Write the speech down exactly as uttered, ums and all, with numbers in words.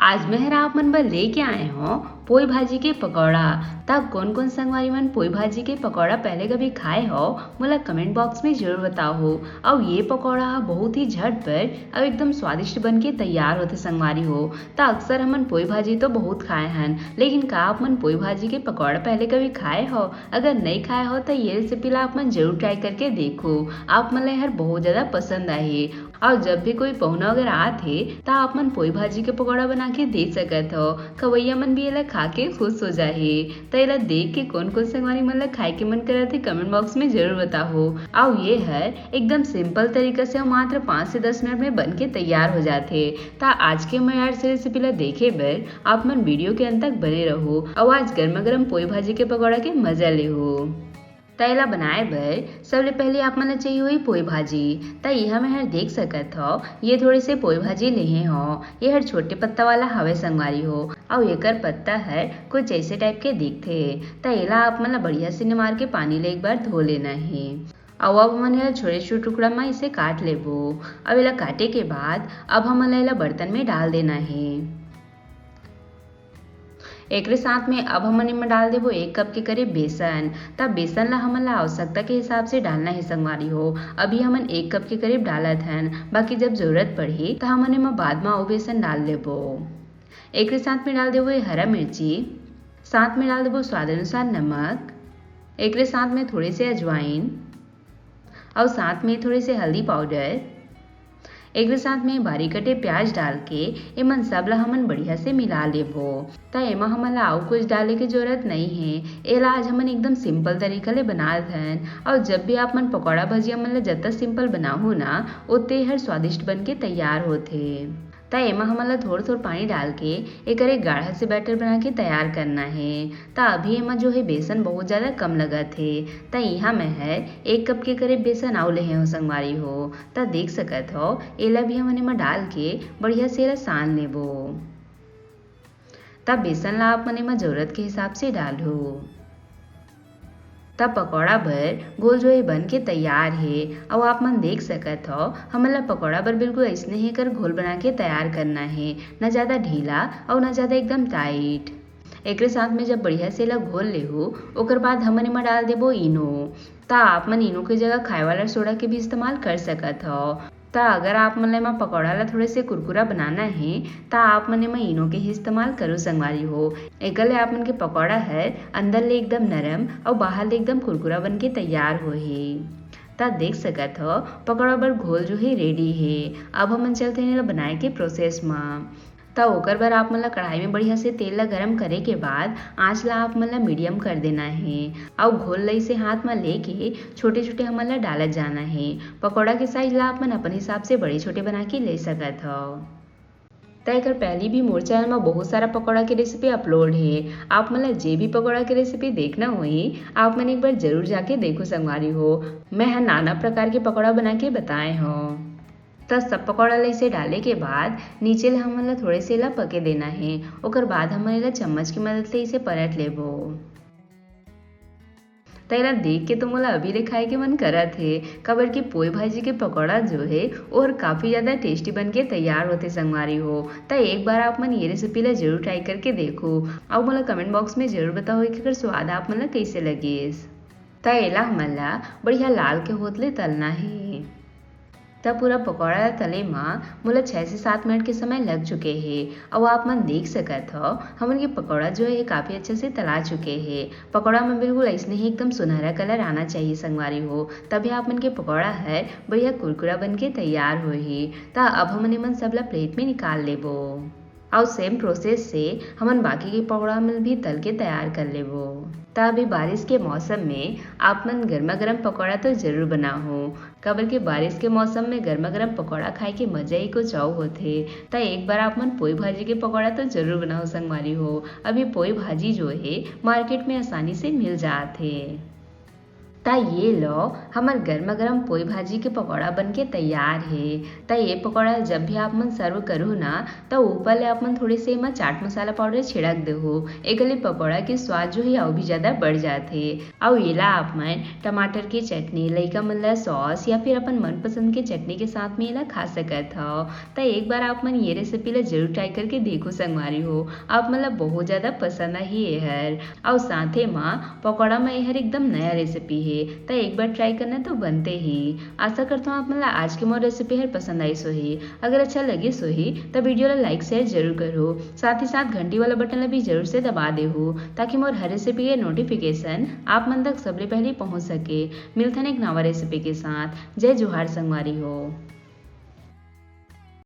आज मैं हर आप मन बर लेके आए हौं पोई भाजी के पकौड़ा। त कोन-कोन संगवारी मन पोई भाजी के पकौड़ा पहले कभी खाए हौ, मोला comment box में जरूर बताओ। अउ ये पकौड़ा ह बहुत ही झटपट अउ एकदम स्वादिष्ट बन के तैयार होथे संगवारी हो। त अक्सर हमन पोई भाजी तो बहुत खाए हन, लेकिन का आप मन पोई भाजी के पकौड़ा पहले कभी खाए हौ? अगर नइ खाए हौ, त ये recipe ला आप मन जरूर try करके देखो। आप मन ला एहर बहुत ज्यादा पसंद आही। अउ जब भी कोई पहुना वगैरह आत हे, त आप मन पोई भाजी के पकौड़ा बना के दे सकत हौ। खवैया मन भी एला खा के खुश हो जाही। त एला देख के कोन-कोन संगवारी मन ला खाए के मन करत हे, comment box में जरूर बताहो। अउ ये हर एकदम simple तरीका से अउ मात्र पाँच से दस मिनट में बन के तैयार हो जाथे। त आज के मयार से recipe ला देखे बर आप मन video के अंत तक बने रहो। अउ आज गर्मा गर्म पोई भाजी के पकौड़ा के मजा लेहो। त एला बनाए बर सबले पहले आप मन ला चाहिए होही पोई भाजी। त इहाँ मैं हर देख सकत हौ, ये थोड़े से पोई भाजी लेहे हौ। ये हर छोटे पत्ता वाला हवे संगवारी हो, अउ एकर पत्ता हर कुछ ऐसे type के दिखथे। त एला आप मन ला बढ़िया से निमार के पानी ले एक बार धो लेना हे। अउ अब हमन एला छोटे-छोटे टुकड़ा म इसे काट लेबो। अब एला काटे के बाद अब हमन ला एला बर्तन में डाल देना हे। एकरे साथ में अब हमन एमा डाल देबो एक कप के करीब बेसन। त बेसन ला हमन ला आवश्यकता के हिसाब से डालना हे संगवारी हो। अभी हमन एक कप के करीब डालत हन, बाकी जब जरूरत पड़ही त हमन एमा बाद म अउ बेसन डाल लेबो। एकरे साथ में डाल देबो ये हरा मिर्ची, साथ में डाल देबो स्वाद अनुसार नमक, एकरे साथ में थोड़े से अजवाइन, अउ साथ में थोड़े से हल्दी powder, एकरे साथ में बारीक कटे प्याज डाल के एमन सब ला हमन बढ़िया से मिला लेबो। त एमा हमन ला अउ कुछ डाले के जरूरत नइ हे, एला आज हमन एकदम simple तरीका ले बनात हन। अउ जब भी आप मन पकौड़ा भजिया मन ला जतका simple बनाहू ना, ओते हर स्वादिष्ट बन के तैयार होथे। त एमा हमन ला थोर-थोर पानी डाल के एकर एक गाढ़ा से batter बना के तैयार करना हे। त अभी एमा जो हे बेसन बहुत ज्यादा कम लगत हे, त इहाँ मैं हर एक कप के करीब बेसन अउ लेहे हों संगवारी हो। त देख सकत हौ, एला भी हमन एमा डाल के बढ़िया से एला सान लेबो। त बेसन ला आप मन एमा जरूरत के हिसाब से डालहू। त पकौड़ा बर घोल जो हे बन के तैयार हे। अउ आप मन देख सकत हौ, हमन ला पकौड़ा बर बिल्कुल अइसने ही एकर घोल बना के तैयार करना हे, न ज्यादा ढीला अउ न ज्यादा एकदम tight। एकरे साथ में जब बढ़िया से एला घोल लेहू, ओकर बाद हमन एमा डाल देबो इनो। त आप मन इनो के जगह खाए वाला सोडा के भी इस्तेमाल कर सकत हौ। त अगर आप मन ला एमा पकौड़ा ला थोड़े से कुरकुरा बनाना हे, त आप मन एमा इनो के ही इस्तेमाल करो संगवारी हो। एकर ले आप मन के पकौड़ा हर अंदर ले एकदम नरम अउ बाहर ले एकदम कुरकुरा बन के तैयार होही। त देख सकत हौ, पकौड़ा बर घोल जो हे ready हे। अब हमन चलथन एला बनाए के process म। त ओकर बर आप मन ला कढ़ाई में बढ़िया से तेल ला गरम करे के बाद आँच ला आप मन ला medium कर देना हे। अउ घोल ला इसे हाथ म लेके छोटे-छोटे हमन ला डालत जाना हे। पकौड़ा के size ला आप मन अपन हिसाब से बड़े-छोटे बना के ले सकत हौ। त एकर पहली भी मोर channel म बहुत सारा पकौड़ा के recipe upload हे। आप मन ला जे भी पकौड़ा के recipe देखना होही, आप मन एक बार जरूर जाके देखो संगवारी हो। मैं ह नाना प्रकार के पकौड़ा बना के बताए हौं। त सब पकौड़ा ला इसे डाले के बाद नीचे ले हमन ला थोड़े से ला पके देना हे। ओकर बाद हमन एला चम्मच के मदद ले इसे पलट लेबो। त एला देख के तो मोला अभी ले खाए के मन करत हे, काबर कि पोई भाजी के पकौड़ा जो हे, ओहर काफी ज्यादा tasty बन के तैयार होथे संगवारी हो। त एक बार आप मन ये recipe ला जरूर try करके देखो, अउ मोला comment box में जरूर बताओ कि एकर स्वाद आप मन ला कइसे लगिस। त एला हमन ला बढ़िया लाल के होत ले तलना हे। त पूरा पकौड़ा ला तले म मोला छह से सात मिनट के समय लग चुके हे। अउ आप मन देख सकत हव, हमन के पकौड़ा जो हे काफी अच्छा से तला चुके हे। पकौड़ा म बिल्कुल अइसने ही एकदम सुनहरा colour आना चाहिए संगवारी हो, तभे आप मन के पकौड़ा हर बढ़िया कुरकुरा बन के तैयार होही। त अब हमन एमन सब ला plate में निकाल लेबो। अउ same process से हमन बाकी के पकौड़ा मन भी तल के तैयार कर लेबो। त अभी बारिश के मौसम में आप मन गरमा गरम पकौड़ा तो जरूर बनाहू, काबर के बारिश के मौसम में गरमा गरम पकौड़ा खाए के मजा ही कुछ अउ होथे। त एक बार आप मन पोई भाजी के पकौड़ा तो जरूर बनाहू संगवारी हो। अभी पोई भाजी जो हे market में आसानी से मिल जात हे। त ये लो, हमर गरमा गरम पोई भाजी के पकौड़ा बन के तैयार हे। त ये पकौड़ा जब भी आप मन सर्व करो ना, त ऊपर ले आप मन थोड़े से एमा चाट मसाला पाउडर छिड़क देहो। एकर ले पकौड़ा के स्वाद जो हे, अउ भी ज्यादा बढ़ जाथे। अउ एला आप मन टमाटर के चटनी, लइका मन ला सॉस या फिर अपन मनपसंद के चटनी के साथ में एला खा सकत हव। त एक बार आप मन ये रेसिपी ला जरूर ट्राई करके देखो संगवारी हो, आप मन ला बहुत ज्यादा पसंद आही एहर। अउ साथे म पकौड़ा म एहर एकदम नया रेसिपी हे, त एक बार ट्राई करना तो बनते ही। आशा करता हूँ आप मन ला आज के मोर रेसिपी हर पसंद आइस होही। अगर अच्छा लगिस होही, त वीडियो ला लाइक शेयर जरूर करो। साथ ही साथ घंटी वाला बटन ला भी जरूर से दबा देहू, ताकि मोर हर रेसिपी के नोटिफिकेशन आप मन तक सबले पहले पहुँच सके। मिलथन एक नवा रेसिपी के साथ। जय जोहार संगवारी हो।